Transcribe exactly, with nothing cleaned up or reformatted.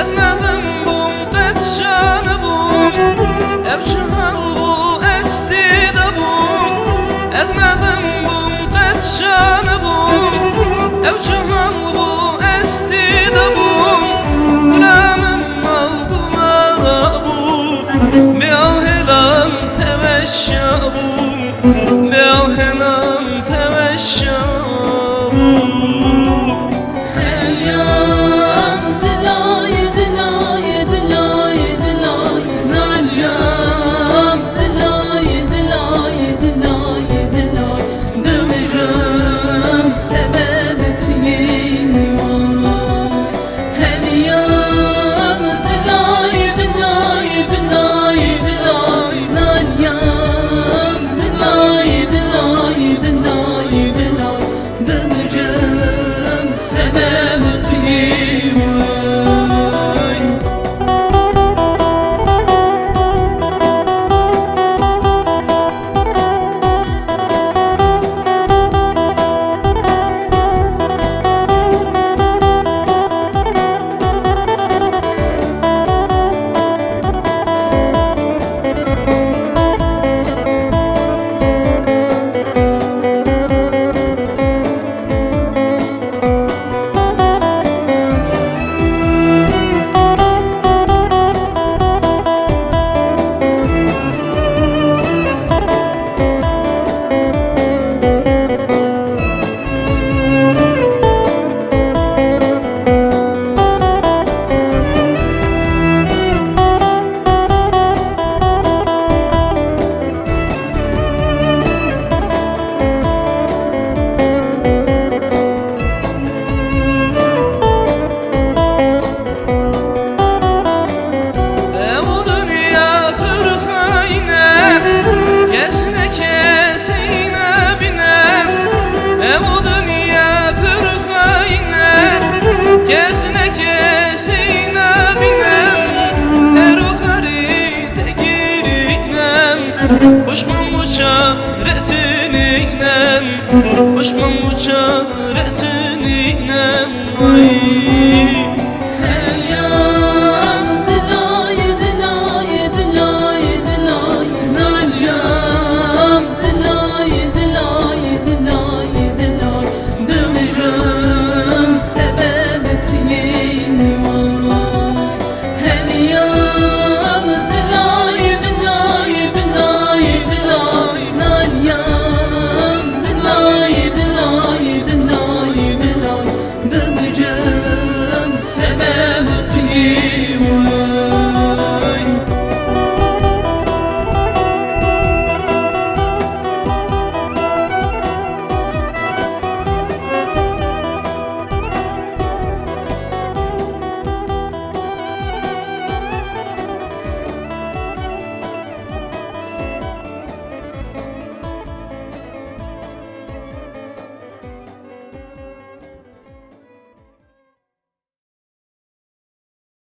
Ez mezin bûm, qet şan bûm, ev çi hal bû, ez tê de bûm. Ez mezin bûm, qet şan bûm, ev çi hal bû, ez tê de bûm. Gula min mal gula bû, me ahêlan teveşa bû, me ahêlan teveşa bû. Meryem dilay, dilay, dilay, dilay. Meryem dilay, dilay, dilay, dilay. Bimirim sebebit yî. Meryem dilay, dilay, dilay, dilay. Meryem dilay, dilay, dilay, dilay. Bimirim sebebit yî. Ew dinya pir xayîn e, kes ne kesî nebîne. Ew dinya pir xayîn e, kes ne kesî nebîne. Her û xerî te girîne, pişman û çare tu nîne, pişman û çare tu nîne. Ay.